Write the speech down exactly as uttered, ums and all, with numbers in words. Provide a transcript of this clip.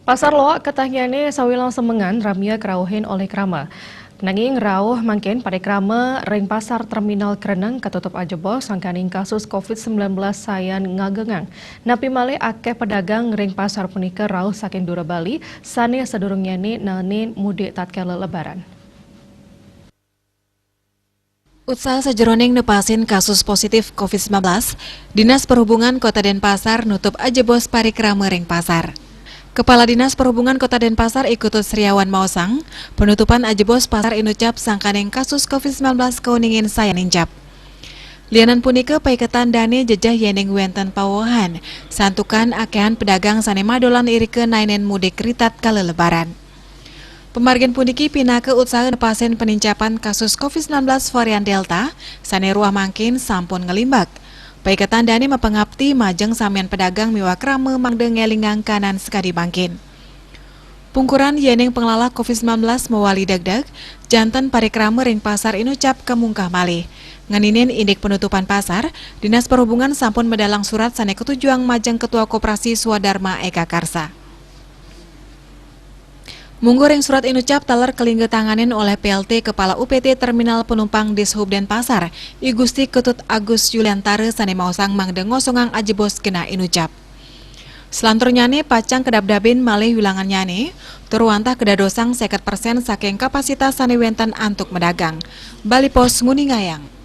Pasar Loak Ketahnyane sawilang semengan ramia kerauhin oleh krama. Nanging rauh mangkin parikrama ring Pasar Terminal Kreneng katutup ajebos sangkaning kasus covid sembilan belas sayan ngagengang. Napi malih akeh pedagang ring pasar punika rauh saking dura Bali sane sadurungnyane naenin mudik tatkala Lebaran. Usaha sajeroning nepasin kasus positif covid sembilan belas, Dinas Perhubungan Kota Denpasar nutup ajebos parikrama ring pasar. Kepala Dinas Perhubungan Kota Denpasar I Ketut Sriawan maosang, penutupan ajebos pasar inucap sangkaning kasus covid sembilan belas kauningin sayan nincap. Lianan punika paiketan dane jejeh yening wenten pawewehan, santukan akehan pedagang sane madolan irika naenin mudik ritatkala Lebaran. Pamargin puniki pinaka usaha nepasin penincapan kasus covid sembilan belas varian Delta sane ruah mangkin sampun ngelimbak. Paiketan dane mapangapti majeng samian pedagang miwah krama mangda ngelingang kanan sakadi mangkin. Pungkuran yening panglalah covid sembilan belas mawali degdeg, janten parikrama ring pasar inucap kamungkah malih. Ngeninin indik penutupan pasar, Dinas Perhubungan sampun medalang surat sane katujuang majeng Ketua Koperasi Swadarma Eka Karsa. Mungguh ring surat inucap taler kalingga tanganin oleh P L T Kepala U P T Terminal Penumpang Dishub Denpasar, I Gusti Ketut Agus Yuliantara sane maosang mangda ngosongang ajebos genah inucap. Selanturnyane pacang kadabdabin malih wilangannyane, tur wantah kadadosang seket persen saking kapasitas sane wenten antuk medagang. Bali Post nguningayang.